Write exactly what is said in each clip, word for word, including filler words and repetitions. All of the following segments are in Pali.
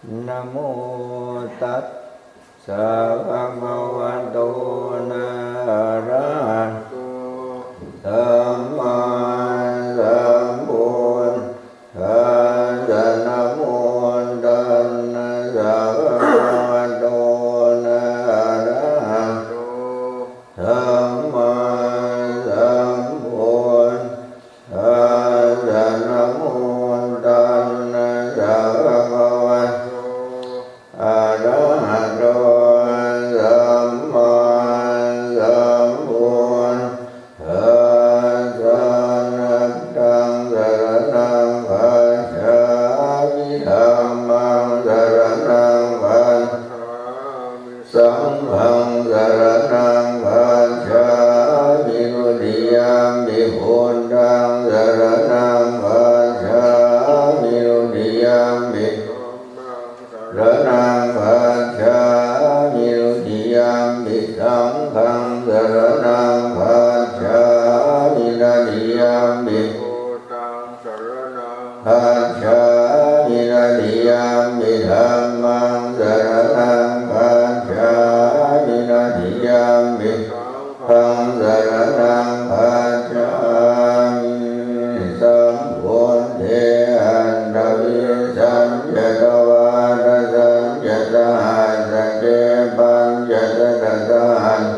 Namo tassa bhagavato arahato sammāsambuddhassa. Namo tassa bhagavato arahato sammāsambuddhassa. Namo tassa bhagavato arahato sammāsambuddhassa. Buddhaṃ saraṇaṃ gacchāmi. Dhammaṃ saraṇaṃ gacchāmi. Saṅghaṃ saraṇaṃ gacchāmi. Dutiyampi buddhaṃ saraṇaṃ gacchāmi. Dutiyampi saraṇaṃ gacchāmi. Dutiyampi saṅghaṃ saraṇaṃ gacchāmi. Tatiyampi gacchāmi. Tatiyampi dhammaṃ saraṇaṃ gacchāmi. Tatiyampi saṅghaṃ saraṇaṃ gacchāmi. Sambuddhe aṭṭhavīsañca dvādasañca sahassake pañcasatasahassāni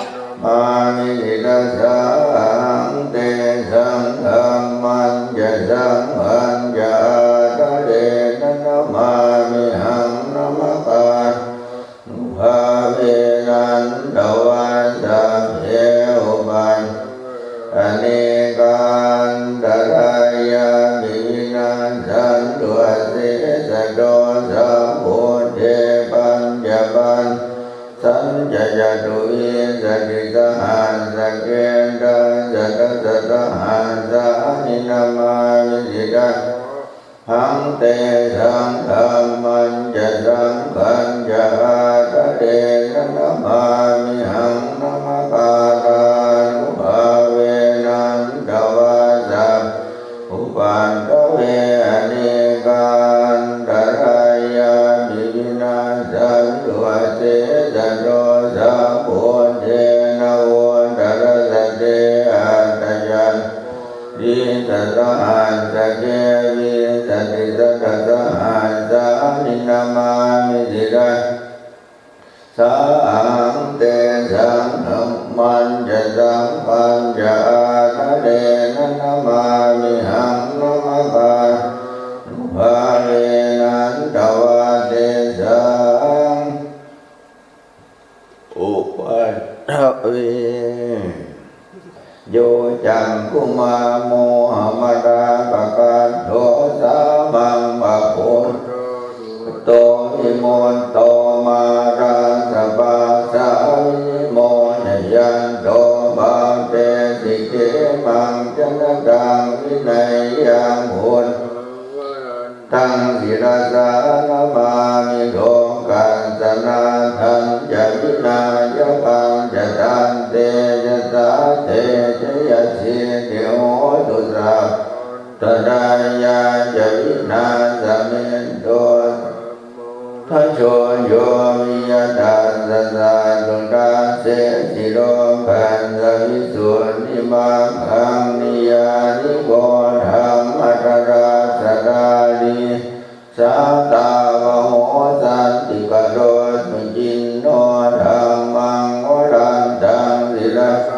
namāmi sirasā ahaṃ. Tesaṃ dhammañca saṅghañca ādarena namāmihaṃ. Namakārānubhāvena hantvā sabbe upaddave anekā antarāyāpi vinassantu asesato. Sambuddhe pañcapaccattayāsañca catuvīsatisahassake dasasatasahassāni namāmi sirasā ahaṃ. Tesaṃ dhammañca saṅghañca ādarena namāmihaṃ. Namakārānubhāvena hantvā sabbe upaddave anekā antarāyāpi vinassantu asesato. Sambuddhe navuttarasate aṭṭhacattāḷīsasahassake vīsatisatasahassāni namāmi sirasā ahaṃ. Tesaṃ dhammañca saṅghañca ādarena namāmihaṃ. Namakārānubhāvena hantvā tesaṃ upaddave yo cakkhumā mohamalāpakaṭṭho sāmaṃ va buddho sugutto vimutto mārassa pāsā vinimocayanto pāpesi khemaṃ janataṃ vineyyaṃ. Buddhaṃ varantaṃ sirasā namāmi lokassa nāthañca vināyakañca. Tantejasā te jayasiddhi hotu sabba antarāyā ca vināsamentu. Dhajo yo viya tassa satthu dassesi lokassa visuddhimaggaṃ niyyāniko dhammadharassa dhārī sātāvaho santikaro suciṇṇo. Dhammaṃ varantaṃ sirasā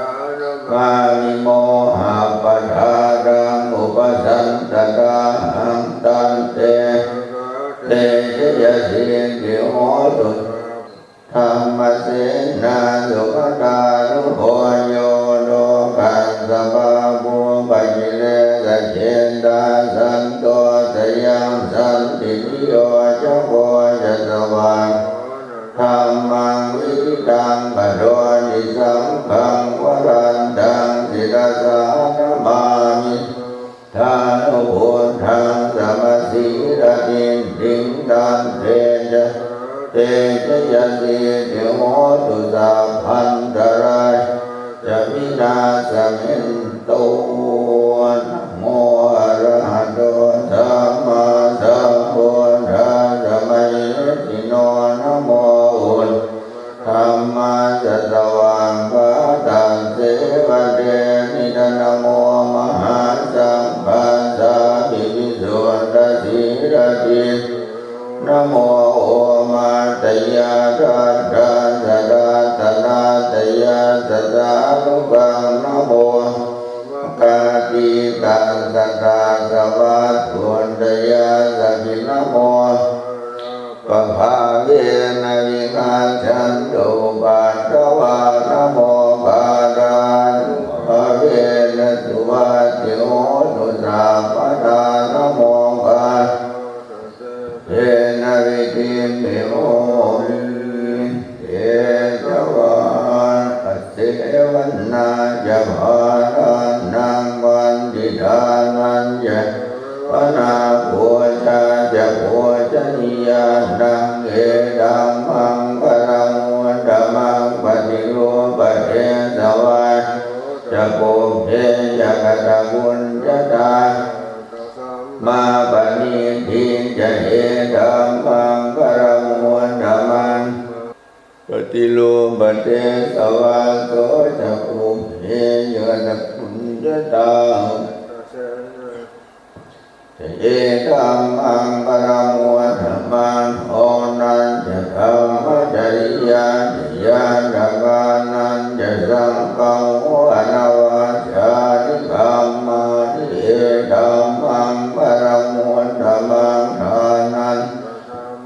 namāmi mohappadālaṃ upasantadāhaṃ. Tantejasā te jayasiddhi hotu sabba antarāyā ca vināsamentu. Dhammasenā sugatānugo yo lokassa pāpūpakilesajetā santo sayaṃ santiyo ca kho ca svākkhāto dhammaṃ viditaṃ karoti. Saṅghaṃ varantaṃ sirasā namāmi buddhānubuddhaṃ samasīladiṭṭhiṃ. Tantejasā te jayasiddhi hotu sabbantarāyā ca vināsamentu. Namo arahato sammāsambuddhassa. Namo omātyāraddhassa ratanattayassa sādhukaṃ. Namo omakātītassa tassa vatthuttayassapi. Namo pāpabhāvena vigacchantu upaddavā. Namokārānubhāvena suvatthi hotu sabbadā. Namokārānubhāvena vidhimhi homi tejavā. Asevanā ca bālānaṃ paṇḍitānañca yāvannā pūjā ca pūjanīyānaṃ etammaṅgalamuttamaṃ. Paṭirūpadesavāso ca pubbe ca katapuññatā saddamāpaṇidhi ca etammaṅgalamuttamaṃ. Paṭirūpadesavāso ca pubbe ca katapuññatā ca etammaṅgalamuttamaṃ. Dānañca dhammacariyā ca ñātakānañca saṅgaho anavajjāni kammāni etammaṅgalamuttamaṃ. Dānañca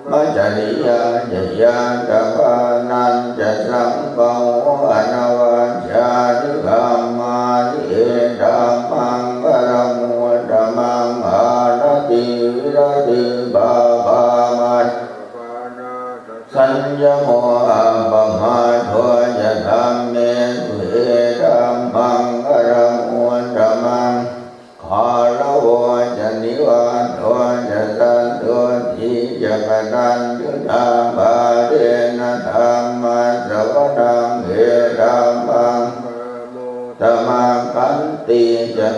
dhammacariyā ca ñātakānañca saṅgaho anavajjāni kammāni etammaṅgalamuttamaṃ. Āratī viratī pāpā majjapānā ca saññamo appamādo ca dhammesu etammaṅgalamuttamaṃ. Gāravo ca nivāto ca santuṭṭhī ca kataññutā pāpena dhammassavanaṃ etammaṅgalamuttamaṃ. Khantī ca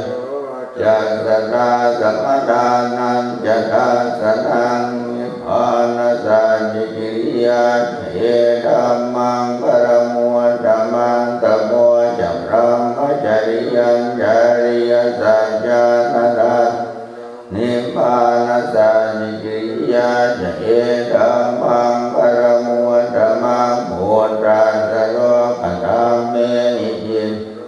sarojassatā samaṇānañca dassanaṃ nibbānasacchikiriyā ca etammaṅgalamuttamaṃ. Tapo ca brahmacariyañca ariyasaccāna dassanaṃ nibbānasacchikiriyā ca etammaṅgalamuttamaṃ. Phuṭṭhassa lokadhammehi cittaṃ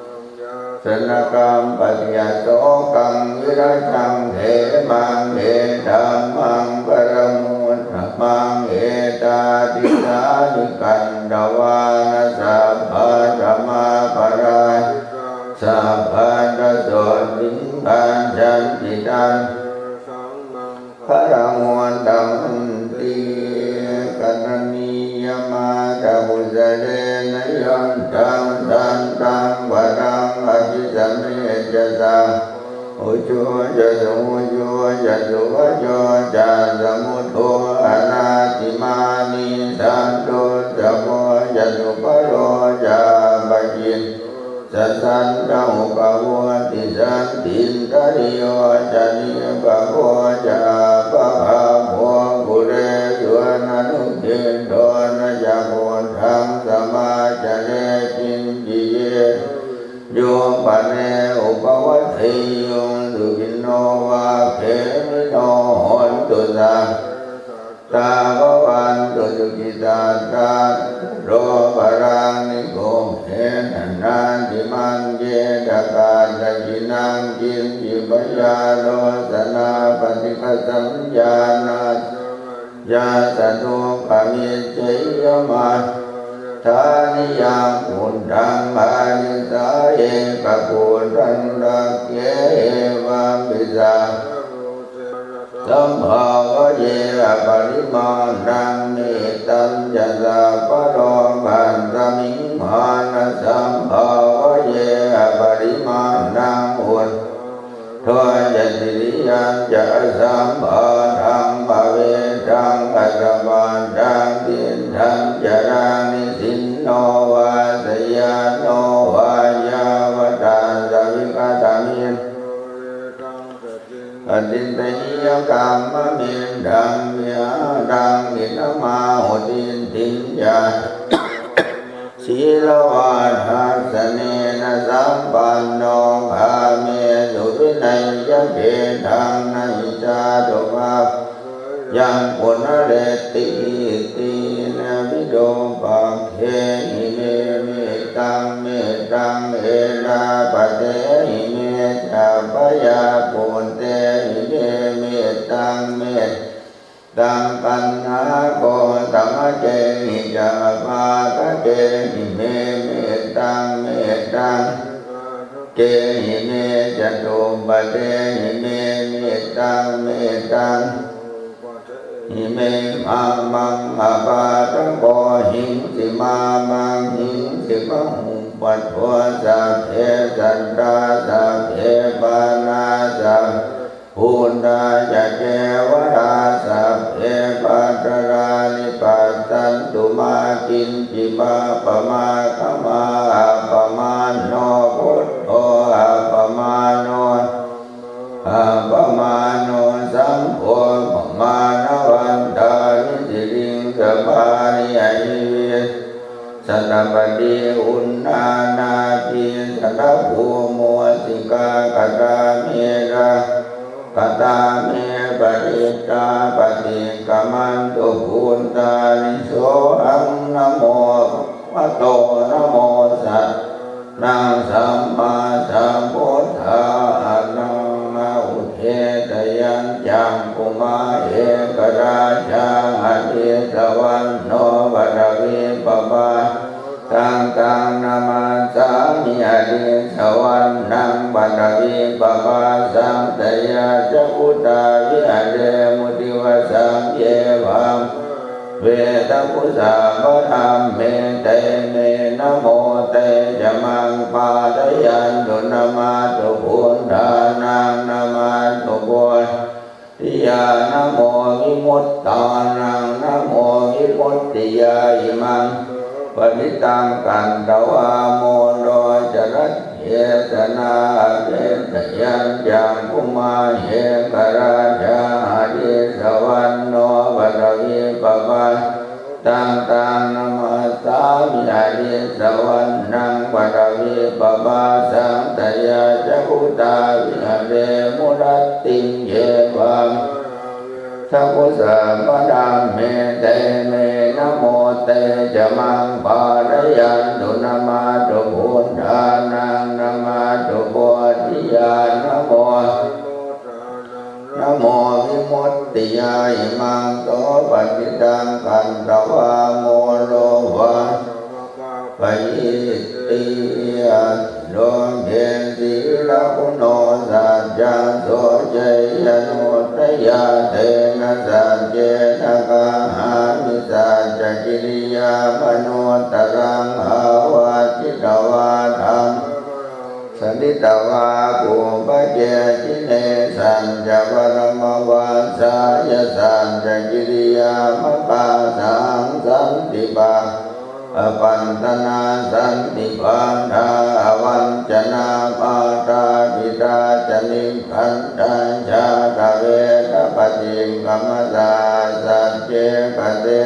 yassa na kampati asokaṃ virajaṃ khemaṃ etammaṅgalamuttamaṃ. Etādisāni katvāna sabbatthamaparājitā sabbattha sotthiṃ gacchanti taṃ etammaṅgalamuttamanti. Karaṇīyamatthakusalena yan taṃ santaṃ padaṃ abhisamecca sakko ujū ca suhujū ca suvaco cassa mudu anatimānī. Santussako ca subharo ca appakicco ca sallahukavutti. Santindriyo ca nipako ca appagabbho kulesu ananugiddho. Na ca khuddaṃ samācare kiñci yena viññū pare upavadeyyuṃ. Sukhino vā khemino hontu, sabbe sattā bhavantu sukhitattā. Na ca paro paraṃ nikubbetha nātimaññetha katthaci naṃ kiñci byārosanā paṭighasaññā nāssa maññassa dukkhamiccheyya. Mātā yathā niyaṃ puttaṃ āyusā ekaputtamanāgare evampi sabbabhū sambhāvaye aparimāṇaṃ. Mettañca sabbalokasmiṃ mānasaṃ bhāvaye aparimāṇaṃ. Uddhaṃ adho ca tiriyañca asambādhaṃ averaṃ asapattaṃ. Tiṭṭhaṃ caraṃ nisinno vā sayāno vā yāvatassa vigatamiddho atiṭṭheyya, kammamettaṃ vihāraṃ idhamāhu. Diṭṭhiñca sīlavā dassanena sampanno kāmesu vineyya gedhaṃ. Na hi jātu gabbhasā yaṃ punaretīti. Virūpakkhehi me mettaṃ mettaṃ, ettāpattehi me ca bhayā puttehi me mettaṃ mettaṃ, kaṇhāgosamakkehi ca pādakehi me mettaṃ mettaṃ, kehi me catuppadehi me mettaṃ mettaṃ, hi me mā maṃ apādako, hiṃsi mā maṃ hiṃsi bahuppato. Sabbe sattā sabbe pāṇā sabbe bhūtā ca kevalā, sabbe bhadrāni passantu mā kiñci pāpamāgamā. Appamāṇo buddho, appamāṇo appamāṇo saṅgho, pamāṇavantāni siriṃsapāni ahi vi satapatī uṇṇānābhī sarabū mūsikā, katā me rā katā me parittā, paṭikkamantu bhūtāni. Sohaṃ namo bhagavato, namo sattannaṃ sammāsambuddhānaṃ. Udetayañcakkhumā ekarājā, ariṭṭhavanno paṭhavippabhā taṃ taṃ namassāmi, ariṭṭhavannaṃ paṭhavippabhāsaṃ. Tayajja guttā viharemu divasaṃ, ye bhagavā vedagu sabbadhamme, te me namo te ca maṃ pālayantu. Namatthu buddhānaṃ, namatthu bo dhiyā, namo vimuttānaṃ, namo vimuttiyā. Imaṃ so panittaṃ katvā, moro caratthe janā. Udetayañcakkhumā ekarājā, ariṭṭhavanno paṭhavippabhā taṃ taṃ namassāmi, ariṭṭhavannaṃ paṭhavippabhāsaṃ. Tayajja guttā viharemu rattiṃ, ye bhagavā vedagu sabbadhamme, te me namo te ca maṃ pālayantu. Namatthu buddhānaṃ, namatthu bodhiyā, namo namo vimuttiyā. Imaṃ so panittaṃ katvā, moro vāsamakappayīti. Atthi loke sīlaguṇo saccaṃ, soceyyanuddayā, tena saccena kāhāmi saccakiriyamanuttaraṃ. Āvajjitvā dhammabalaṃ saritvā pubbake jine, saccavaramavassāya saccakiriyamakāsahaṃ. Santi pādo papantanā santi pādā avañcanā, mātā pitā ca nikkhantā jātaveda paṭikkama. Saha sacce kate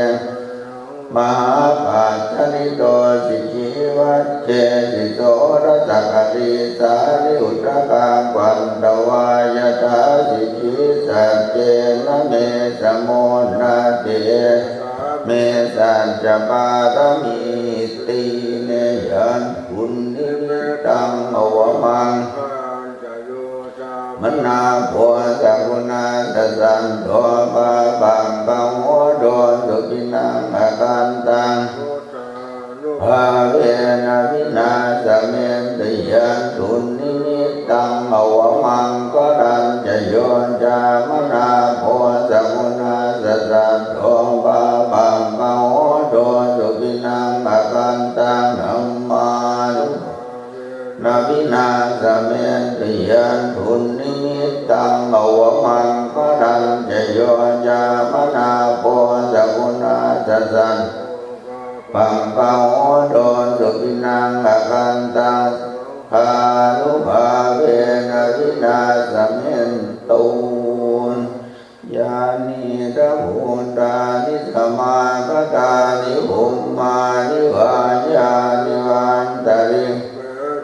mahāpajjalito sikhī vajjesi soḷasakarī sārīputtakam bandhavā yathā sikhī saccena me samo natthi esā me saccapāramīti. Neyaṃ dunnimittaṃ avamaṅgalañca yo cāmanāpo sakuṇassa saddo pāpaggaho dussupinaṃ akantaṃ buddhānubhāvena vināsamentu. Yaṃ dunnimittaṃ avamaṅgalañca yo cāmanāpo sakuṇassa saddo pāpaggaho dussupinaṃ akantaṃ dhammānu na vināsamentu. Yaṃ dunnimittaṃ avamaṅgalañca yo cāmanāpo sakuṇassa saddo pāpaggaho dussupinaṃ akantaṃ saṅghānubhāvena vināsamentu. Yānīdha bhūtāni samāgatāni bhummāni vā yāni va antalikkhe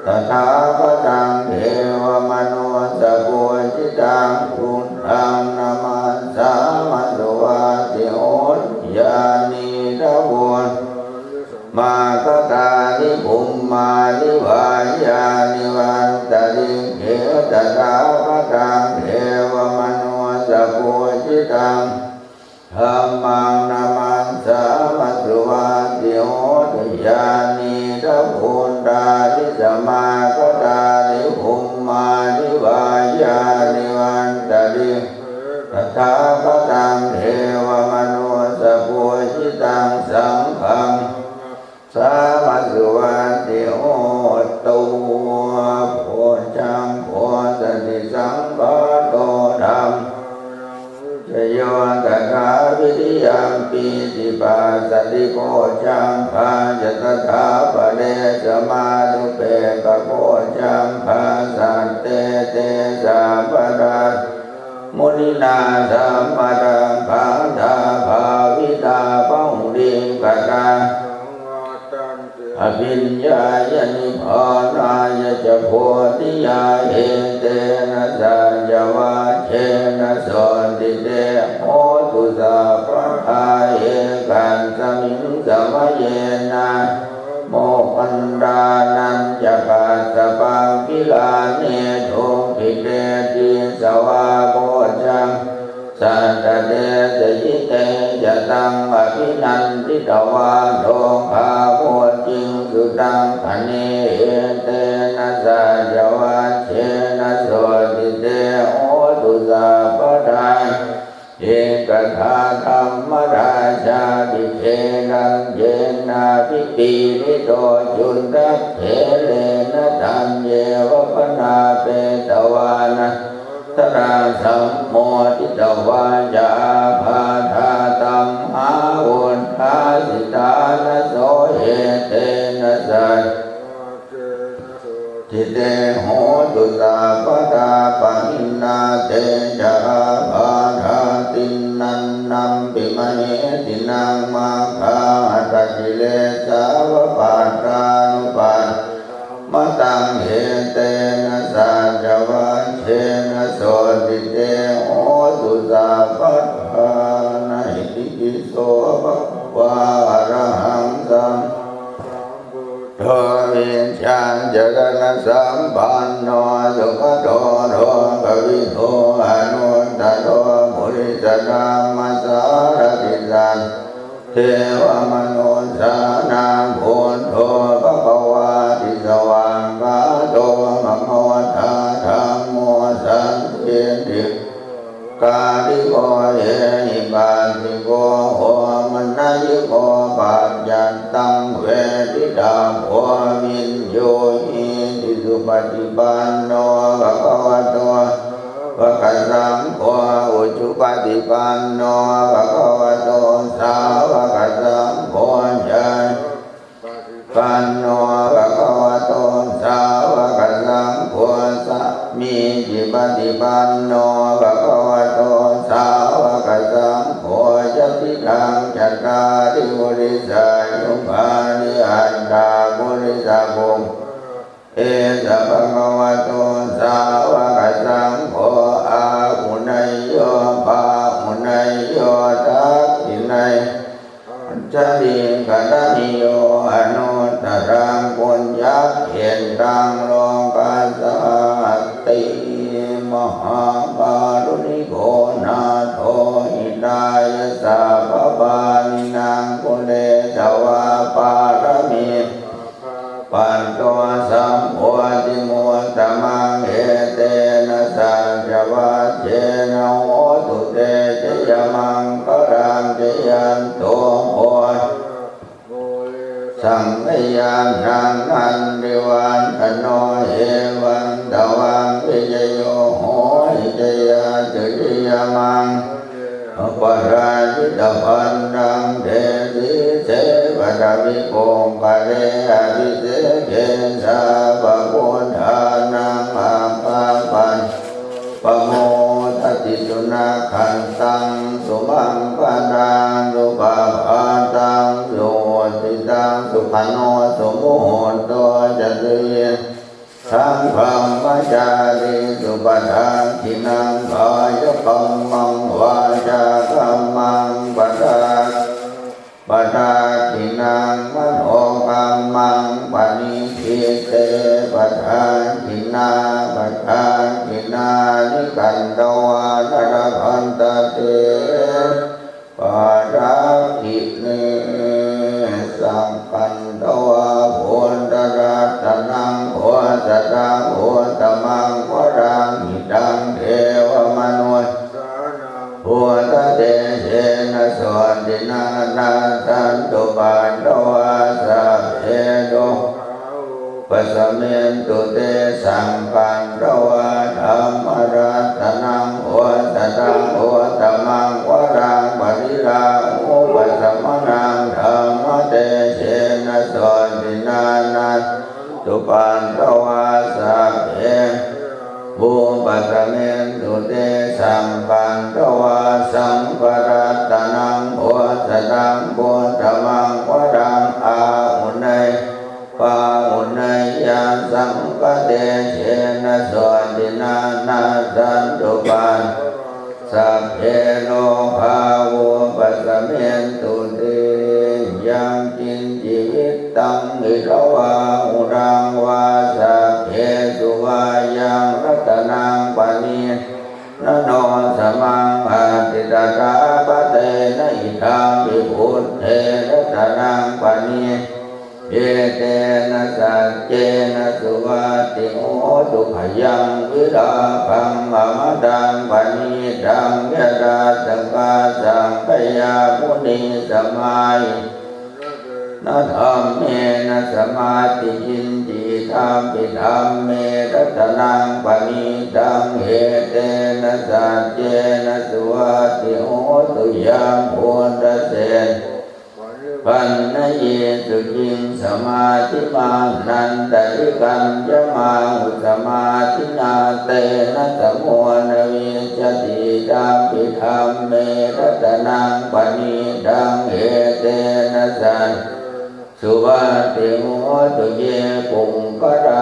tathāgataṃ devamanussapūjitaṃ buddhaṃ namassāma. Svā taṃ dhammaṃ namassāma suvatthi hotu. Yānīdha bhūtāni samāgatāni bhummāni vā yāni va antalikkhe tathāgataṃ devamanussapūjitaṃ saṅghaṃ sāma suvatthi hotu. Bojjhaṅgo satisaṅkhāto dhammo vicayo tathā viriyampīti passaddhi bojjhaṅgā ca tathāpare samādhupekkhabojjhaṅgā sattete sabbadā muninā sammadakkhātā bhāvitā bahulīkatā abhiññāya nibbānāya ca bodhiyā etena saccavajjena sotthi te hotu sabbadā. Ekasmiṃ samaye nātha moggallānañca kassapaṃ gilāne dukkhite disvā bojjhaṅ satta desayi. Te ca taṃ abhinanditvā rogā mucciṃsu taṅkhaṇe etena saccavajjena sotthi te hotu sabbadā. Ekadā dhammarājāpi gelaññenābhipīḷito cundattherena taññeva bhaṇāpetvāna taraṃ sammoditvā ca ābādhā tamhā vuṭṭhāsi ṭhānaso etena saccavajjena sotthi te hotu sabbadā. Pahīnā te ca ābādhā tiṇṇannampi mahesinaṃ maggāhatakilesāva pattānuppattidhammataṃ etena saccavajjena sotthi te hotu sabbadā. Na hi pi so bhagavā arahaṃ sammāsambuddho vijjācaraṇasampanno sugato lokavidū anuttaro purisadammasārathi satthā devamanussānaṃ buddho bhagavāti. Svākkhāto bhagavatā dhammo sandiṭṭhiko akāliko ehipassiko opanayiko paccattaṃ veditabbo viññūhīti. Supaṭipanno bhagavato sāvakasaṅgho, ujupaṭipanno bhagavato sāvakasaṅgho, ñāya panno bhagavato sāvakasaṅgho, sāmīcipaṭipanno bhagavato sāvakasaṅgho, yadidaṃ cattāri purisayugāni aṭṭha purisapuggalā, esa bhagavato sāvakasaṅgho, āhuneyyo pāhuneyyo dakkhiṇeyyo añjalikaraṇīyo anuttaraṃ puññakkhettaṃ lokassāti. Mahākāruṇiko nātho hitāya sabbapāṇinaṃ pūretvā pāramī patto sambodhimuttamaṃ etena saccavajjena hotu te jayamaṅgalaṃ. Jayanto bodhiyā mūle sakyānaṃ nandivaḍḍhano, evaṃ tvaṃ vijayo hohi jayassu jayamaṅgale, aparājitapallaṅke sīse paṭhavipokkhare abhiseke sabbabuddhānaṃ aggappatto pamodati. Sunakkhattaṃ sumaṅgalaṃ supabhātaṃ suhuṭṭhitaṃ sukhaṇo sumuhutto ca suyiṭṭhaṃ brahmacārisu padakkhiṇaṃ kāyakammaṃ vācākammaṃ padakkhiṇaṃ padakkhiṇaṃ manokammaṃ paṇidhī te padakkhiṇā padakkhiṇāni katvāna labhantatthe suvaṭhinā nassantupaddavā sabbe dukkhā vūpasamentu te. Sakkatvā dhammaratanaṃ osathaṃ uttamaṃ varaṃ pariḷāhūpasamanaṃ dhammatejena sotthinā nassantupaddavā sabbe vūpasamentu te. Sakkatvā saṅgharatanaṃ osathaṃ uttamaṃ varaṃ āhuneyya pāhuneyyasaṅghatejena sotthinā nassantupaddavā sabbe rogā vūpasamentu te. Yaṅkiñci vittaṃ idha vā huraṃ vā saggesu vā yaṃ ratanaṃ paṇītaṃ na no samaṃ atthi tathāgatena idampi buddhe ratanaṃ paṇītaṃ etena saccena suvatthi hotu. Khayaṃ vilāpaṃ amataṃ paṇītaṃ yadajjhagā sakyamunī samāhito na dhammena samatthi kiñci idampi dhamme ratanaṃ paṇītaṃ etena saccena suvatthi hotu. Yambuddhaseṭṭho paripaṇṇayī suciṃ samādhimānantarikaññamāhu samādhinā tena samo na vijjati idampi dhamme ratanaṃ paṇītaṃ etena saccena suvatthi hotu. Ye puggalā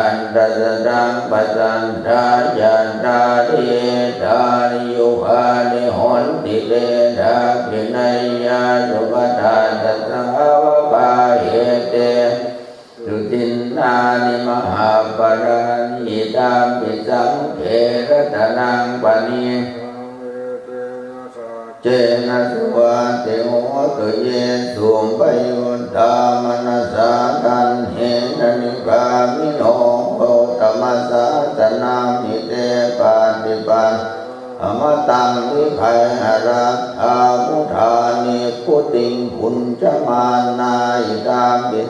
aṭṭha sataṃ pasaṭṭhā cattāri etāni yugāni honti te dakkhiṇeyyā sugatassa sāvakā etesu dinnāni mahapphalāni idampi saṅghe ratanaṃ paṇītaṃ etena saccena suvatthi hotu. Ye suppayuttā manasā daḷhena nikkāmino gotamasāsanamhi te pattipattā amataṃ vigayha laddhā mudhā nibbutiṃ bhuñjamānā idampi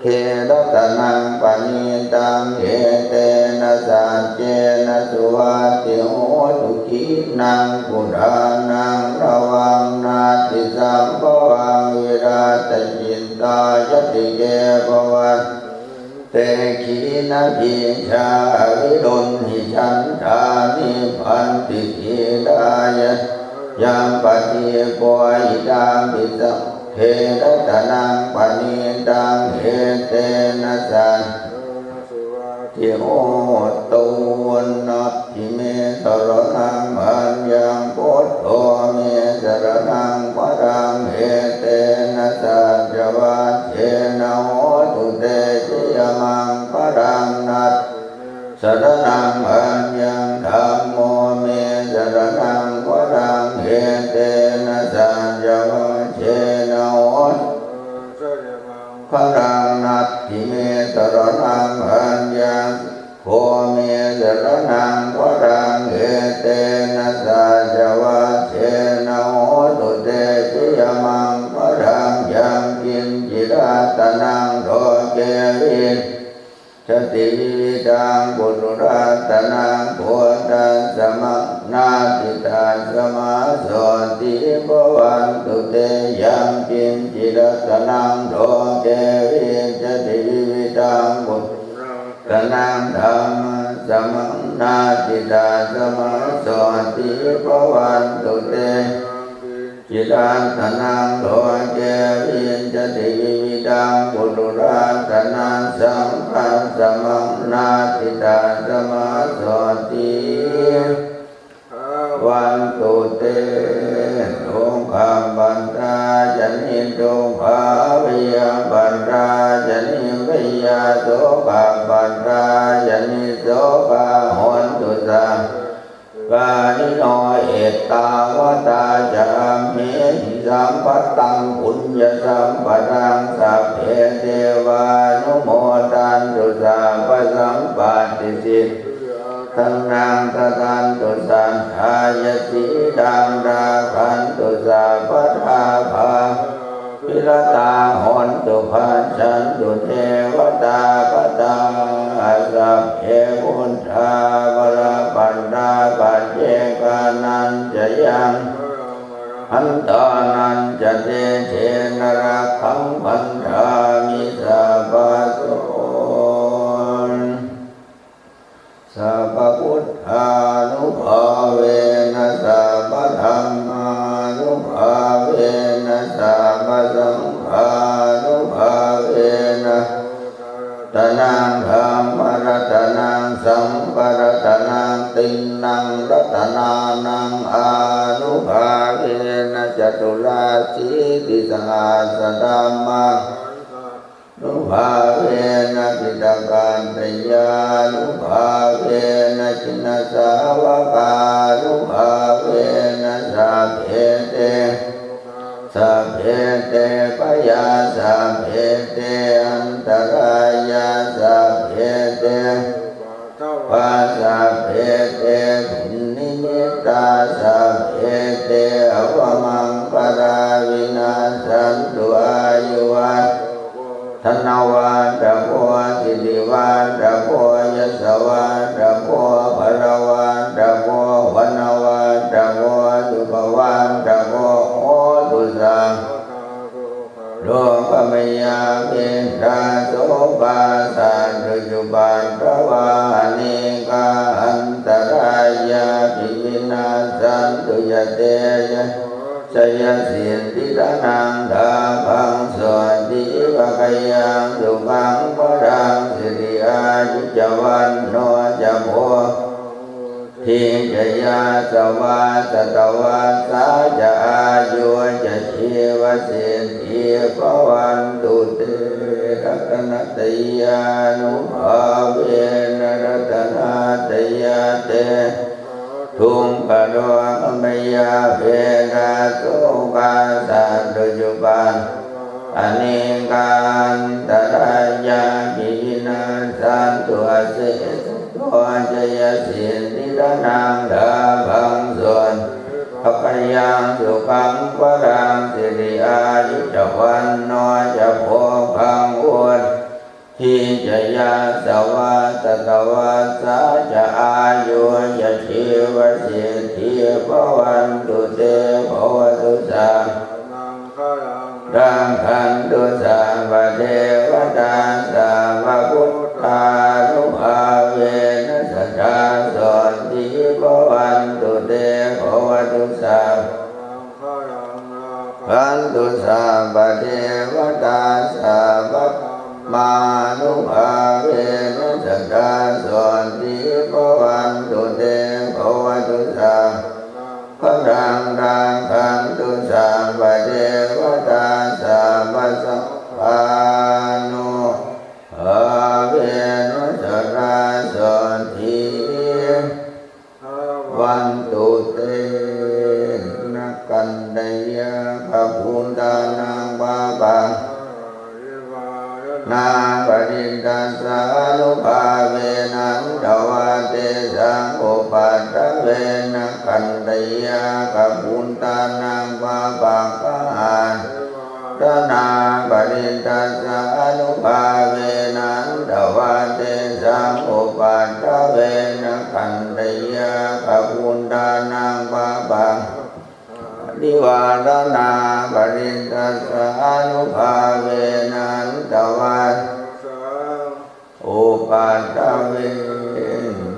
saṅghe ratanaṃ paṇītaṃ etena saccena suvatthi hotu. Khīṇaṃ purāṇaṃ navaṃ natthi sambhavaṃ virattacittāyatike bhavantu ete khīṇabījā avirūḷhichandā nibbanti dhīrā yathāyampadīpo idampi saṅghe ratanaṃ paṇītaṃ etena saccena suvatthi hotu. Natthi me saraṇaṃ aññaṃ buddho me saraṇaṃ varaṃ etena saccavajjena hotu te jayamaṅgalaṃ. Natthi me saraṇaṃ aññaṃ dhammo me saraṇaṃ varaṃ etena saccavajjena hotu te jayamaṅgalaṃ. Natthi me saraṇaṃ aññaṃ saṅgho me saraṇaṃ varaṃ etena saccavajjena hotu te jayamaṅgalaṃ. Yaṅkiñci ratanaṃ loke vijjati vividhaṃ puthu ratanaṃ buddhasamaṃ natthi tasmā sotthī bhavantu te. Yaṅkiñci ratanaṃ loke vijjati vividhaṃ puthu ratanaṃ dhammasamaṃ natthi tasmā sotthī bhavantu te. Yaṅkiñci ratanaṃ loke vijjati vividhaṃ puthu ratanaṃ saṅghasamaṃ natthi tasmā sotthī bhavantu te. Dukkhappattā ca niddukkhā bhayappattā ca nibbhayā sokappattā ca nissokā hontu sadā sukhī attāvarino. Ettāvatā ca amhehi sambhataṃ puññasampadaṃ sabbe devānumodantu sabbasampattisiddhiyā. Ratanaṃ dadantu saddhāya, sīlaṃ rakkhantu sabbadā, bhāvanābhiratā hontu, gacchantu devatāgatā. Sabbe buddhā balappattā, paccekānañca yaṃ balaṃ, arahantānañca tejena, rakkhaṃ bandhāmi sabbaso. Sabbabuddhānubhāvena, sabbadhammānubhāvena, sabbasaṅghānubhāvena, ratanaṃ dhammaratanaṃ saṅgharatanaṃ, tiṇṇaṃ ratanānaṃ ānubhāvena, caturāsītisahassadhammaṃ nubhāvena, piṭakattayānubhāvena, jinasāvakānubhāvena, sabbe te, sabbe te bhayā, sabbe te antarāyā, sabbe te upaddavā, sabbe te dunnimittā, sabbe te avamaṅgalā vinassantu. Āyuvaḍḍhako dhanavaḍḍhako sirivaḍḍhako yasavaḍḍhako balavaḍḍhako vaṇṇavaḍḍhako sukhavaḍḍhako hotu sabbadā. Dukkharogabhayā verā sokā sattu cupaddavā, anekā antarāyāpi vinassantu ca tejaso. Jayasiddhi dhanaṃ lābhaṃ, sotthi bhāgyaṃ sukhaṃ balaṃ, siri āyu ca vaṇṇo ca bhogaṃ vuḍḍhī ca yasavā, satavassā ca āyū ca jīvasiddhī bhavantu te. Ratanattayānubhāvena ratanattayate. Dukkharogabhayā verā sokā sattu cupaddavā, anekā antarāyāpi vinassantu asesato. Jayasiddhi dhanaṃ lābhaṃ, sotthi bhāgyaṃ sukhaṃ balaṃ, siri āyu ca vaṇṇo ca bhogaṃ vuḍḍhī ca yasavā, satavassā ca āyū ca jīvasiddhī bhavantu te. Bhavatu sabbamaṅgalaṃ, rakkhantu sabbadevatā, sabbabuddhānubhāvena sadā sotthī bhavantu te. Bhavatu sabbamaṅgalaṃ, rakkhantu sabbadevatā, sabbadhammānubhāvena sadā sotthī bhavantu te. Bhavatu sabbamaṅgalaṃ, rakkhantu sabbadevatā, sabbasaṅghānubhāvena sadā sotthī bhavantu te. Nāgantayakkhabhūtānaṃ pāpaggahanā, nivāraṇā parittassānubhāvena hantvā tesaṃ upaddave. Nāgantayakkhabhūtānaṃ pāpaggahanā, nivāraṇā parittassānubhāvena hantvā tesaṃ upaddave. Nāgantayakkhabhūtānaṃ pāpaggahanā, nivāraṇā parittassānubhāvena hantvā tesaṃ upaddave.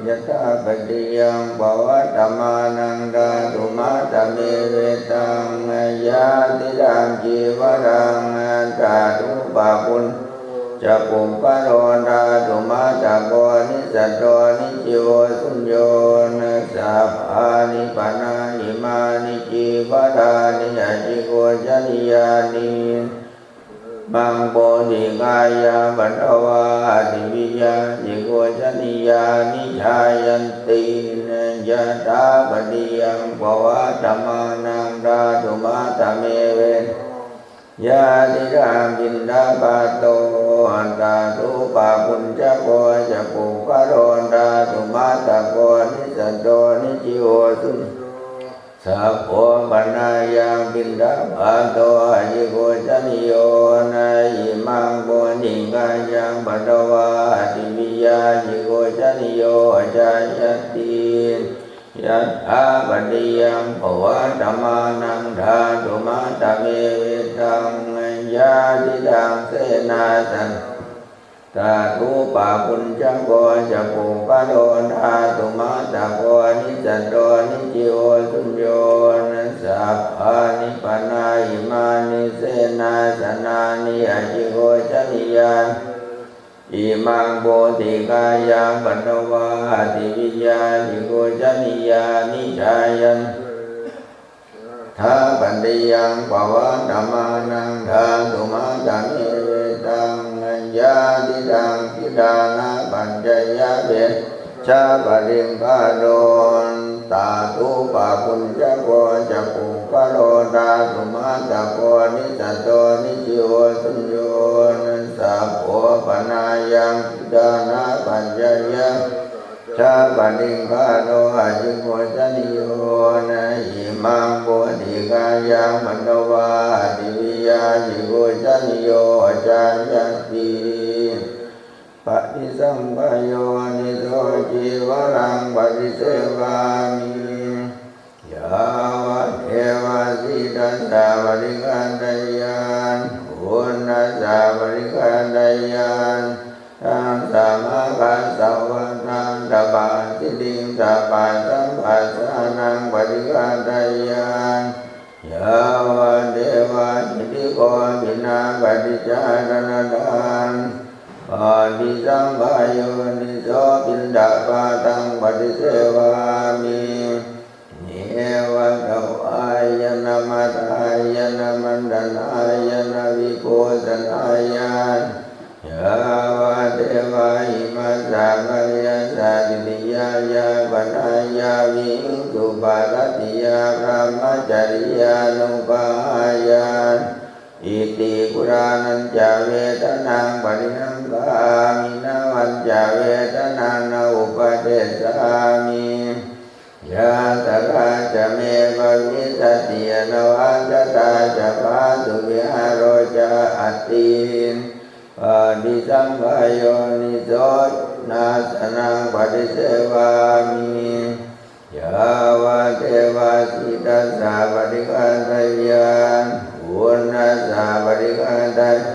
Yathāpatiyaṃ pavattamānaṃ dhātumattamevetaṃ, yadidaṃ cīvaraṃ dhātupapuñño ca puggalo dhātumattako, nissatto nijjīvo suñño. Sabbāni pana imāni cīvarāni acikoccanīyāni, imaṃ bodhikāyā patvā ativiya acikoccanīyāni, jāyanti. Yathāpatiyaṃ pavattamānaṃ dhātumattamevetaṃ, yadidaṃ piṇḍapāto dhātupapuññako ca puggalo dhātumattako, yo suñño. Sabbo panāyaṃ piṇḍapāto acikocaniyo na imaṃ bodhighāyaṃ patvā diviya acikocaniyo jāyati. Yathāpatiyaṃ pavattamānaṃ dhātumattame vittaṃ yadidaṃ senāsanaṃ. Tathūpabhuñjako ca puggalo dhātumattako nicchato nicciyo suñño. Sabbāni pana imāni senāsanāni acikocaniyāni imaṃ bodhighāyaṃ patvā diviya acikocaniyāni jāyanti. Yathāpatiyaṃ pavattamānaṃ dhātumattame vittaṃ yadidaṃ khiḍḍānapaccayabhesajjaparikkhāro tathūpabhuñjako ca puggalo dhātumattako nicchato nicciyo suñño. Sabbo panāyaṃ khiḍḍānapaccayabhesajjaparikkhāro acikocaniyo na imaṃ bodhighāyaṃ patvā diviya acikocaniyo jāyati. Paṭisaṅkhā yoniso cīvaraṃ paṭisevāmi yāvadeva sītassa paṭighātayya uṇhassa paṭighātayya taṃ samākassa vātātapasiriṃ sabbasampassānaṃ paṭighātayya yāvadeva hirikopinapaṭicchādanatthaṃ. Paṭisaṅkhā yoniso piṇḍapātaṃ paṭisevāmi neva davāya na madāya na maṇḍanāya na vibhūsanāya yāvadeva imassa kāyassa ṭhitiyā yāpanāya vihiṃsuparatiyā brahmacariyānuggahāya. Iti purāṇañca vedanaṃ paṭihaṅkhāmi navañca vedanaṃ na uppādessāmi. Yātrā ca me bhavissati anavajjatā ca phāsuvihāro ca atthi. Paṭisaṅkhā yoniso jināsanaṃ paṭisevāmi yāvadeva sītassa paṭighātayya uṇhassa paṭighātayya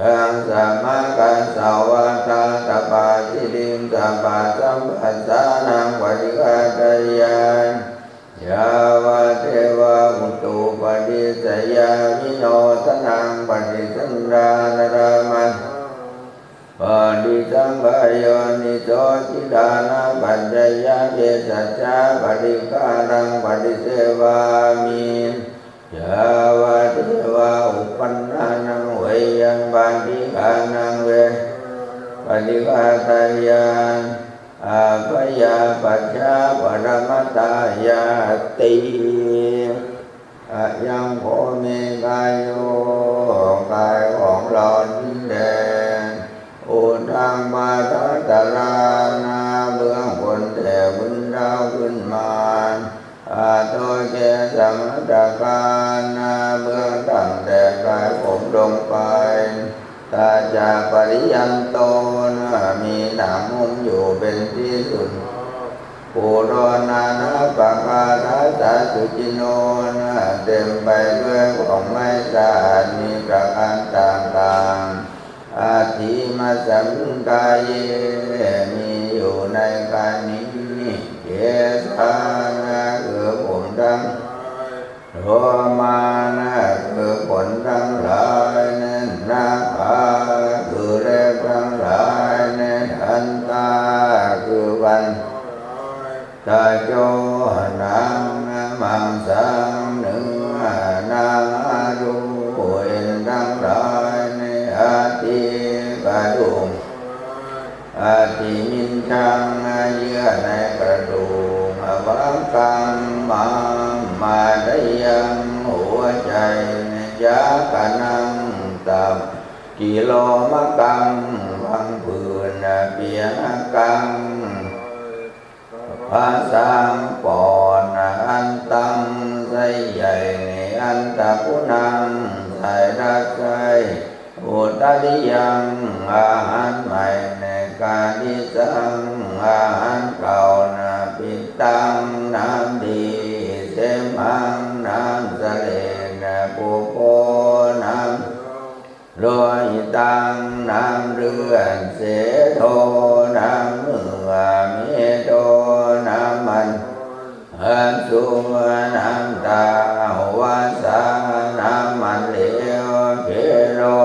taṃ samākassa vātātapasiriṃ sabbasampassānaṃ paṭighātayya yāvadeva utuparissayavinodanaṃ paṭisallānārāmatthaṃ. Paṭisaṅkhā yoniso khiḍḍānapaccayabhesajjaparikkhāraṃ paṭisevāmi yāvadeva uppannānaṃ veyyābādhikānaṃ veghanāpaṭighātayya abyāpajjhā paramatāyāti. Ayaṃ kho me kāyo กายของเรานี้แล uddhaṃ pādatalā หน้าเบื้องบนแต่พื้นเท้าขึ้นมา adho kesamatthakā หน้าเบื้องต่ำแต่ปลายผมลงไป tacapariyantona มีหนังหุ้มอยู่เป็นที่สุด pūro nānappakārassa sucino เต็มไปด้วยของไม่สะอาดมีประการต่างๆ athimasmiṃ kāye มีอยู่ในกายนี้ kesā คือผมทั้ง lomā คือขนทั้งหลาย nakhā คือเล็บทั้งหลาย dantā คือฟัน taco หนัง maṃsaṃ เนื้อ nahāro เอ็นทั้งหลาย aṭṭhī กระดูก aṭṭhimiñjaṃ เยื่อในกระดูก avakaṃ ม้าม hadayaṃ หัวใจ cakanaṃ ตับ kilomakaṃ พังผืด pisakaṃ พระช้างป่อน antaṃ ไส้ใหญ่ใน antaguṇaṃ สายรักใคร่ udariyaṃ อาหารใหม่ใน kādissaṃ อาหารเก่านา pittaṃ น้ำดี semhaṃ น้ำเสลด pubbo น้ำ lohitaṃ น้ำเลือด sedo น้ำเหงื่อ medo น้ำมัน อสุ น้ำตา vasā น้ำมันเหลว khelo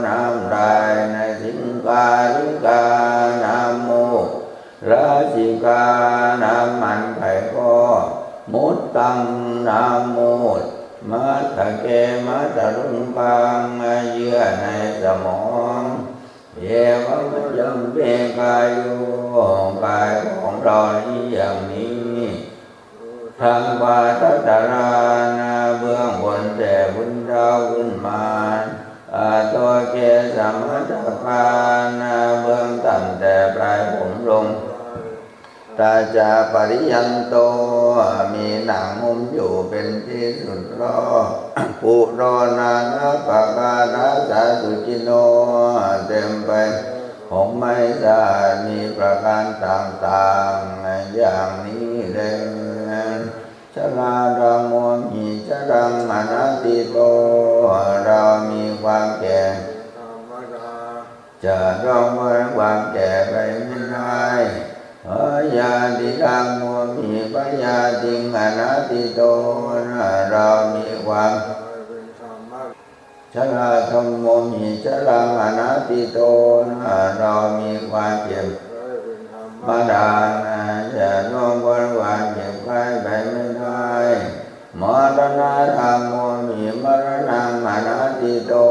น้ำลายใน siṅghāṇikā น้ำมูก lasikā น้ำมันไขข้อ muttaṃ น้ำมูตร matthake มัทลุมปัง เยื่อในสมอง evaṃ ajjhaṃ me kāyo กายของเรานี้อย่างนี้ urdhvaṃ pādatalāna เบื้องบนแต่พื้นเท้าขึ้นมา adho kesamatthakāna เบื้องต่ำแต่ปลายผมลง taca pariyanto มีหนังหุ้มอยู่เป็นที่สุดรอบ putho nānappakārassa sucino เต็มไปของไม่สะอาดมีประการต่างๆ อย่างนี้แล jarādhammomhi jaraṃ anatīto เรามีความแก่ จะล่วงพ้นความแก่ไปไม่ได้ byādhidhammomhi byādhiṃ anatīto เรามีความ jarādhammomhi jaraṃ anatīto เรามีความเจ็บ ธรรมดา จะล่วงพ้นความเจ็บไข้ไปไม่ได้ maraṇadhammomhi maraṇaṃ anatīto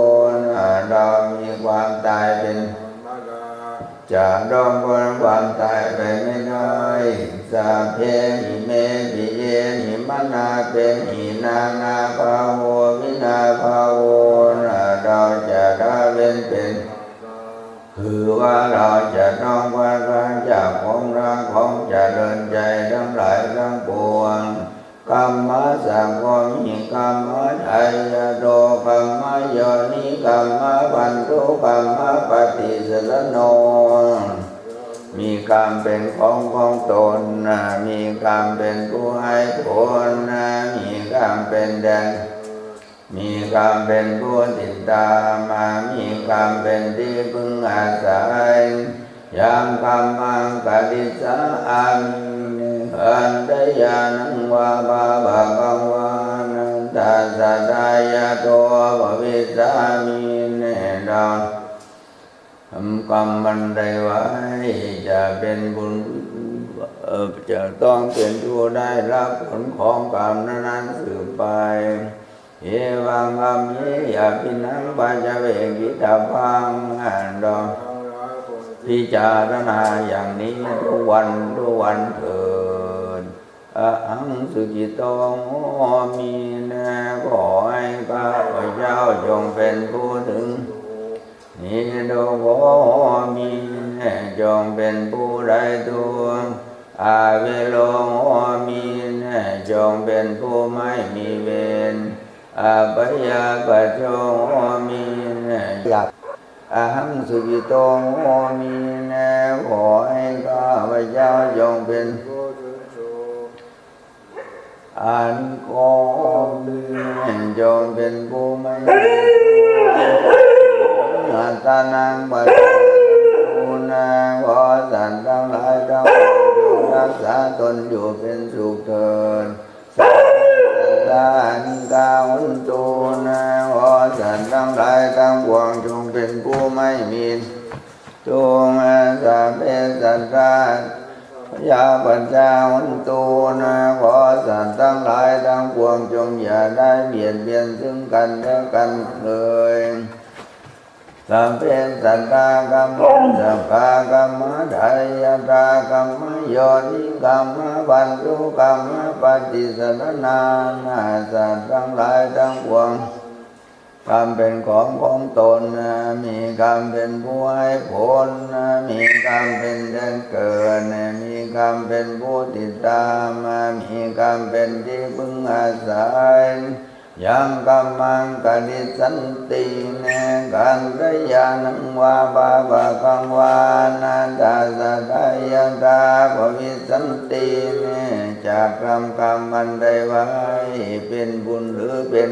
เรามีความตายเป็นธรรมดา จะล่วงพ้นความตายไปไม่ได้ sabbehi me piyehi manāpehi nānābhāvo vinābhāvo เราจะละเว้นเป็น คือว่าเราจะต้องพลัดพรากจากของรักของเจริญใจทั้งหลายทั้งปวง kammassakomhi kammadāyato kammayoni kammabandhu kammapaṭisaraṇo มีกรรมเป็นของของตน มีกรรมเป็นผู้ให้ผล มีกรรมเป็นแดน มีกรรมเป็นผู้ติดตาม มีกรรมเป็นที่พึ่งอาศัย yaṃ kammaṃ karissāmi handa yānaṃ vā pāpakaṃ vā nattha satthayato bhavissāmi แน่นอน ทำกรรมอันใดไว้ จะเป็นบุญ เอ่อ จะต้องเป็นผู้ได้รับผลของกรรมนั้นๆ สืบไป evaṃ amhehi abhinayam paccavekkhitabbā เราพิจารณาอย่างนี้ทุกวันทุกวันเถิด ahaṃ sukhito homi ขอให้ข้าพเจ้าจงเป็นผู้ถึง nirogō homi จงเป็นผู้ไร้ทุกข์ avero homi จงเป็นผู้ไม่มีเวร abyāpajjho homi อยาก ahaṃ sukhito homi ขอให้ข้าพเจ้าจงเป็นผู้ถึงสุข anīgho homi จงเป็นผู้ไม่มีทุกข์ attānaṃ pajahantu ขอสัตว์ทั้งหลายทั้งปวงจงรักษาตนอยู่เป็นสุขเถิด sabbe sattā anīghā hontu ขอสัตว์ทั้งหลายทั้งปวงจงเป็นผู้ไม่มีทุกข์ sabbe sattā abyāpajjhā hontu ขอสัตว์ทั้งหลายทั้งปวงจงอย่าได้เบียดเบียนซึ่งกันและกันเลย sabbe sattā kammassakā kammadāyatā kammayoni kammabandhu kammapaṭisaraṇā สัตว์ทั้งหลายทั้งปวง กรรมเป็นของของตน มีกรรมเป็นผู้ให้ผล มีกรรมเป็นแดนเกิด มีกรรมเป็นผู้ติดตาม มีกรรมเป็นที่พึ่งอาศัย Yaṃ kammaṃ karissanti kalyāṇaṃ vā pāpakaṃ vā na tassa dāyādā bhavissanti. จากกรรม กรรมอันใดไว้ เป็นบุญหรือเป็น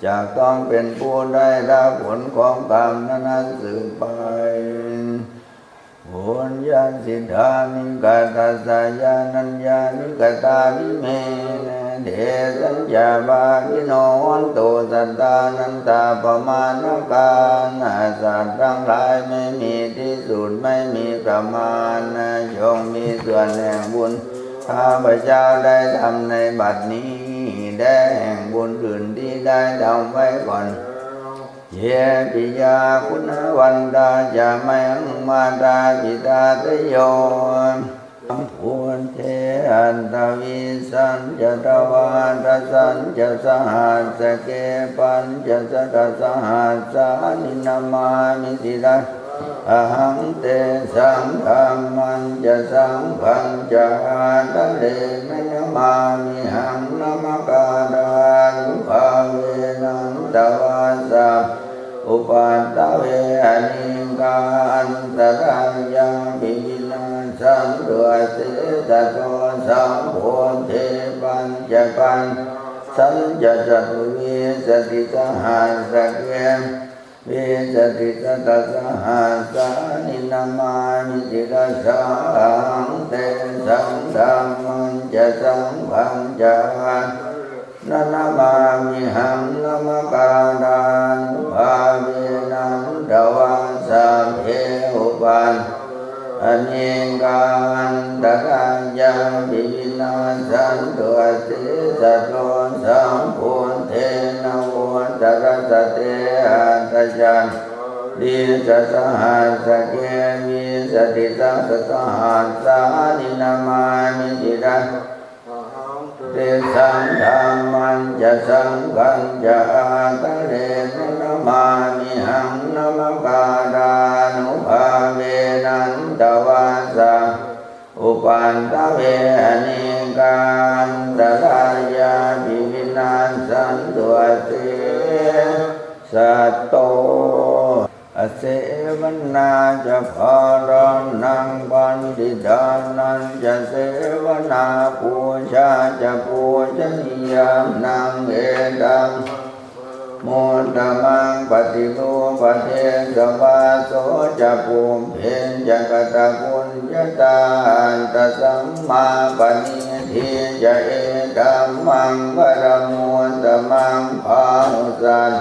จะต้องเป็นผู้ได้รับผลของกรรมนั้นๆสืบไป Puññasiddhāni katassa yānaññāni katāni me, tesañca bhāgino hontu sattānantappamāṇakā. สัตว์ทั้งหลายไม่มีที่สุด ไม่มีประมาณ จงมีส่วนแห่งบุญ ข้าพเจ้าได้ทำในบัดนี้ และแห่งบุญอื่นที่ได้ทำไว้ก่อน Ye piyā guṇavantā ca mayaṃ mātāpitādayo, sambuddhe aṭṭhavīsañca dvādasañca sahassake pañcasatasahassāni namāmi sirasā ahaṃ. Tesaṃ dhammañca saṅghañca ādarena namāmihaṃ. Namakārānubhāvena hantvā sabbe upaddave anekā antarāyāpi vinassantu asesato. Sambuddhe pañcapaññāsañca catuvīsatisahassake vīsatisatasahassāni namāmi sirasā ahaṃ. Tesaṃ dhammañca saṅghañca ādarena namāmihaṃ. Namakārānubhāvena hantvā sabbe upaddave anekā antarāyāpi vinassantu asesato. Sambuddhe navuttarasate aṭṭhacattāḷīsasahassake vīsatisatasahassāni namāmi sirasā ahaṃ. Tesaṃ dhammañca saṅghañca ādarena namāmihaṃ. Namakārānubhāvena hantvā sabbe upaddave anekā antarāyāpi vinassantu asesato. Asevanā ca bālānaṃ paṇḍitānañca sevanā, pūjā ca pūjanīyānaṃ, etammaṅ paramuttamaṃ. Paṭirūpadesavāso ca pubbe ca katapuññatā, attasammāpaṇidhi ca, etammaṅ paramuttamaṃ. Bāhusaccaṃ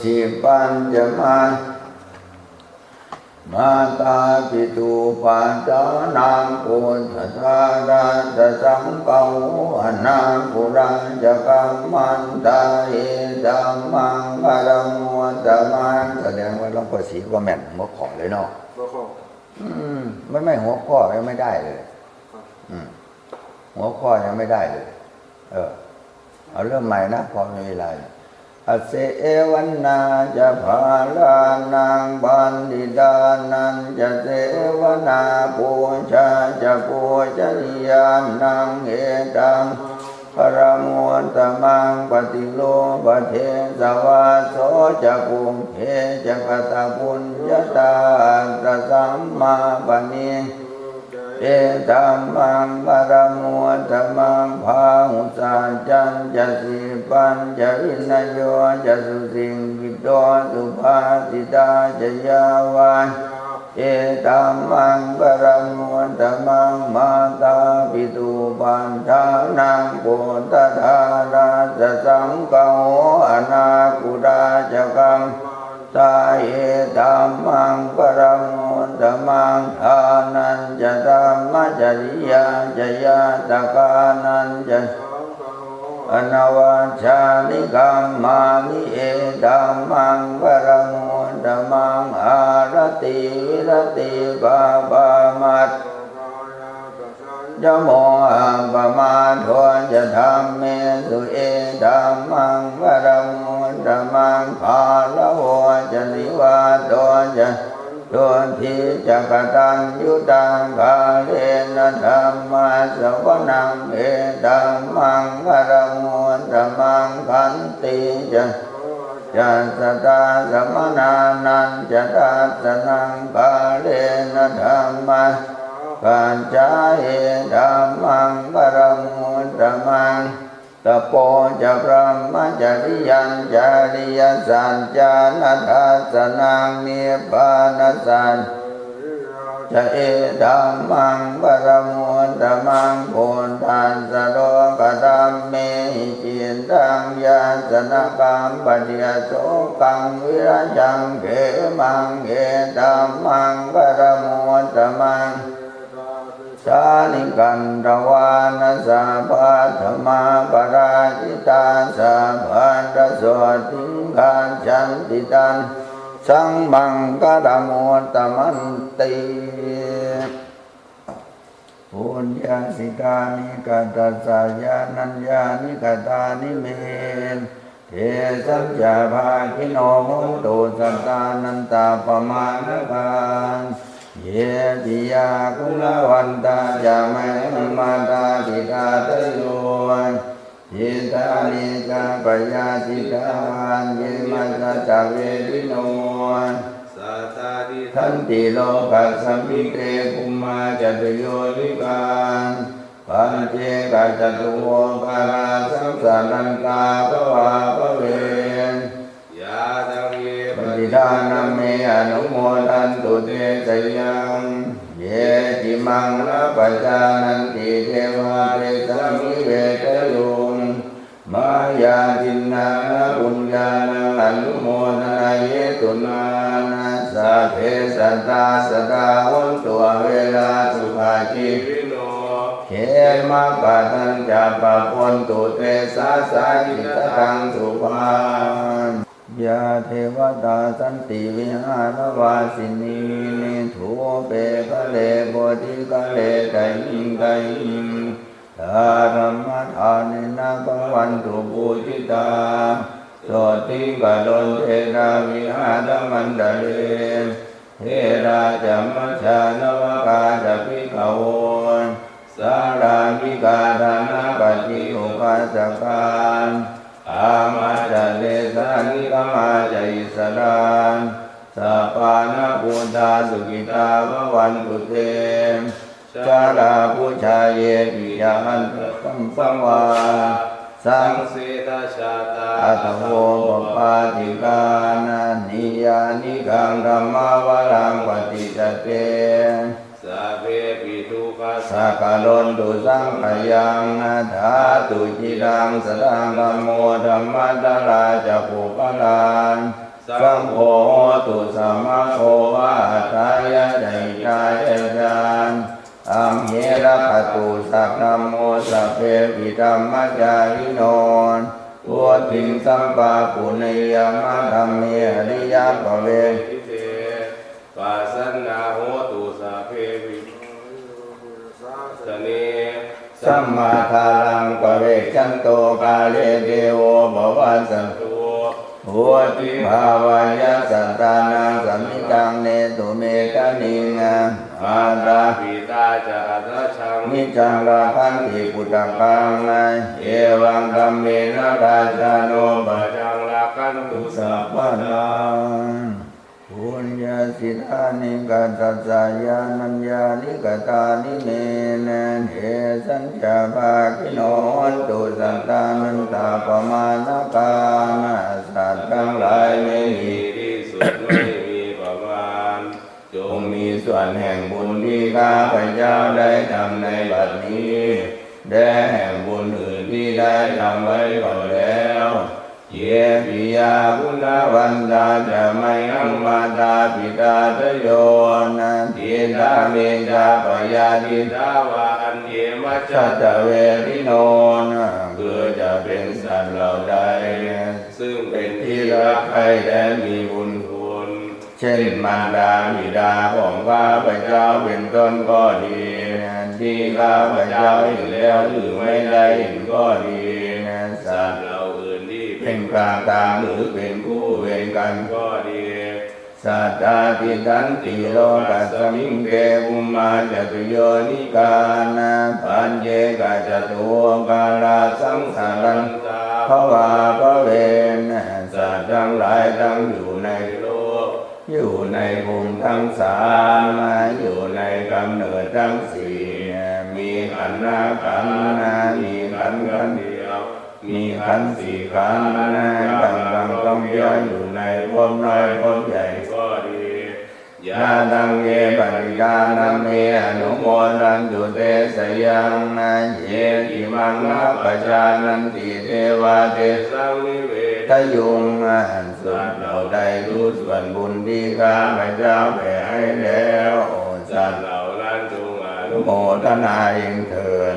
sippañca mā mātāpituupaṭṭhānaṃ puttadārassa saṅgaho anākulā ca kammantā, etammaṅ paramuttamaṃ. แสดงว่าหลวงพ่อศรีก็แม่นหัวข้อเลยเนาะ หัวข้อ อืม ไม่ ไม่หัวข้อยังไม่ได้เลย ครับ อืม หัวข้อยังไม่ได้เลย เออ เอาเริ่มใหม่นะ พอมีเวลาอยู่ Asevanā ca bālānaṃ paṇḍitānañca sevanā, pūjā ca pūjanīyānaṃ, etammaṅ paramuttamaṃ. Paṭirūpadesavāso ca pubbe ca katapuññatā, attasammāpaṇidhi ca, etammaṃ paramuttamaṃ. Bāhusaccañca sippañca vinayo ca susikkhito, subhāsitā ca yā vācā, etammaṅ paramuttamaṃ. Mātāpituupaṭṭhānaṃ puttadārassa saṅgaho anākulā ca kammantā, etammaṅ paramuttamaṃ. Dānañca dhammacariyā ca ñātakānañca anavajjāni kammāni, etammaṅ paramuttamaṃ. Āratī viratī pāpā majjapānā ca Saṅkhaṇissañcamo appamādo ca dhammesu, etammaṅgalamuttamaṃ. Gāravo ca nivāto ca, santuṭṭhī ca kataññutā, kālena dhammassavanaṃ, etammaṅgalamuttamaṃ. Khantī ca, ca satā samaṇānañca dassanaṃ, kālena dhammasākacchā, etammaṅgalamuttamaṃ. Tapo ca brahmacariyañca, ariyasaccāna dassanaṃ, nibbānasacchikiriyā ca, etammaṅgalamuttamaṃ. Phuṭṭhassa lokadhammehi cittaṃ yassa na kampati, asokaṃ virajaṃ khemaṃ, etammaṅgalamuttamaṃ. Seṭṭhāni katvāna sabbatthamaparājitā, sabbattha sotthiṃ gacchanti, taṃ saṅghaṃ maṅgalamuttamanti. Puññassidāni katassa, yānaññāni katāni me, tesañca bhāgino hontu, sattānantappamāṇakā. Ye piyā guṇavantā ca, mayhaṃ mātāpitādayo, iddhāni ca payāsitā, ye majjhattavedino, sattā tiṭṭhanti lokasmiṃ, te bhummā ca tuyonikā, pañcekacatuvokārā, saṃsarantā bhavābhave. Yā taṃ ye patiṭṭhānaṃ, me anumodantu te sayaṃ. Ye cimaṃ nappajānanti, devā tesaṃ nivedayuṃ. Mayā dinnāna puññānaṃ, anumodanahetunā, sabbe sattā sadā hontu, averā sukhajīvino. Khemapadañca pabhontu te, sassāti sataṃ subhaṃ. Yā devatā santi vihāravāsinī, thūpe ghare bodhighare tahiṃ tahiṃ, tā dhammadānena bhavantu pūjitā, sotthiṃ karontedha vihāramaṇḍale. Therā ca majjhā navakā ca bhikkhavo, sārāmikā dānapatī upāsakā, gāmā ca desā nigamā ca issarā, sappāṇabhūtā sukhitā bhavantu te. Jalābujā yepi ca aṇḍasambhavā, saṃsedajātā athavopapātikā, niyyānikaṃ dhammavaraṃ paṭicca te, sabbepi dukkhassa karontu saṅkhayaṃ. Ṭhātu ciraṃ sataṃ dhammo, dhammaddharā ca puggalā, saṅgho hotu samaggo va, atthāya ca hitāya ca. Amhe rakkhatu saddhammo, sabbepi dhammacārino, vuḍḍhiṃ sampāpuṇeyyāma, dhamme ariyappavedite. Pasannā hontu sabbepi, sāsane, sammādhāraṃ pavecchanto, kāle devo pavassatu, vuḍḍhibhāvāya sattānaṃ, samiddhaṃ netu medaniṃ. Mātā pitā ca atrajaṃ, niccaṃ rakkhanti puttakaṃ, evaṃ dhammena rājāno, pajaṃ rakkhantu sabbadā. Puññassidāni katassa, yānaññāni katāni me, tesañca bhāgino hontu, sattānantappamāṇakā. สัตว์ทั้งหลายไม่มีที่สุด ไม่มีประมาณ จงมีส่วนแห่งบุญที่ข้าพเจ้าได้ทำในบัดนี้ และแห่งบุญอื่นที่ได้ทำไว้ก่อนแล้ว Ye piyā guṇavantā ca, mayhaṃ mātāpitādayo, iddhā me ca payāsiṭṭhā vā, aññe majjhattaverino. คือจะเป็นสัตว์เหล่าใด ซึ่งเป็นที่รักใคร่และมีบุญคุณ เช่นมารดาบิดาของข้าพเจ้าเป็นต้นก็ดี ที่ข้าพเจ้าเห็นแล้วหรือไม่ได้เห็นก็ดี สัตว์เหล่าอื่นที่เป็นกลางๆ หรือเป็นคู่เวรกันก็ดี Sattā tiṭṭhanti lokasmiṃ te bhummā catuyonikā, pañcekacatuokkārā saṃsarantā bhavābhave. สัตว์ทั้งหลายตั้งอยู่ในโลก อยู่ในภูมิทั้งสาม อยู่ในกำเนิดทั้งสี่ มีขันธ์ห้าขันธ์ มีขันธ์ขันธ์เดียว มีขันธ์สี่ขันธ์ กำลังท่องเที่ยวอยู่ในภพน้อยภพใหญ่ก็ดี Yā taṃ ye patiṭṭhānamme anumodantu te sayaṃ, ye imaṃ na pajānanti te vā tesaṃ nivedayuṃ. สัตว์เหล่าใดรู้ส่วนบุญที่ข้าพเจ้าแผ่ให้แล้ว สัตว์เหล่านั้นจงอนุโมทนาเองเถิด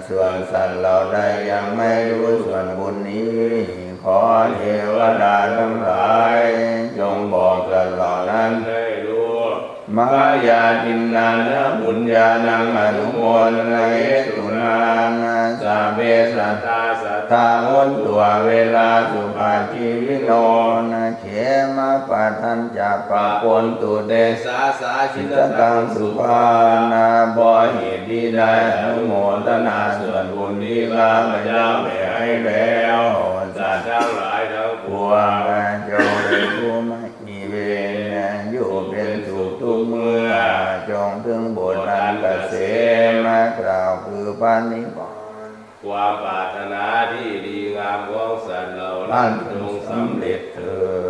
ส่วนสัตว์เหล่าใดยังไม่รู้ส่วนบุญนี้ ขอเทวดาทั้งหลาย จงบอกสัตว์เหล่านั้นให้รู้ Mayā dinnāna puññānaṃ anumodanahetunā, sabbe sattā satthā hontu averā sukhajīvino. Khemappadañca pāpontu te sāsā jitasaṅgubhā. เพราะเหตุนี้ได้อนุโมทนาส่วนบุญที่ข้าพเจ้าแผ่ให้แล้ว สัตว์ทั้งหลายทั้งปวง จงเป็นผู้ไม่มีเวร อยู่เป็นสุขทุกเมื่อ จงถึงบุญอันเกษม กล่าวคือพระนิพพาน ความปรารถนาที่ดีงามของสัตว์เหล่านั้นจงสำเร็จเถิด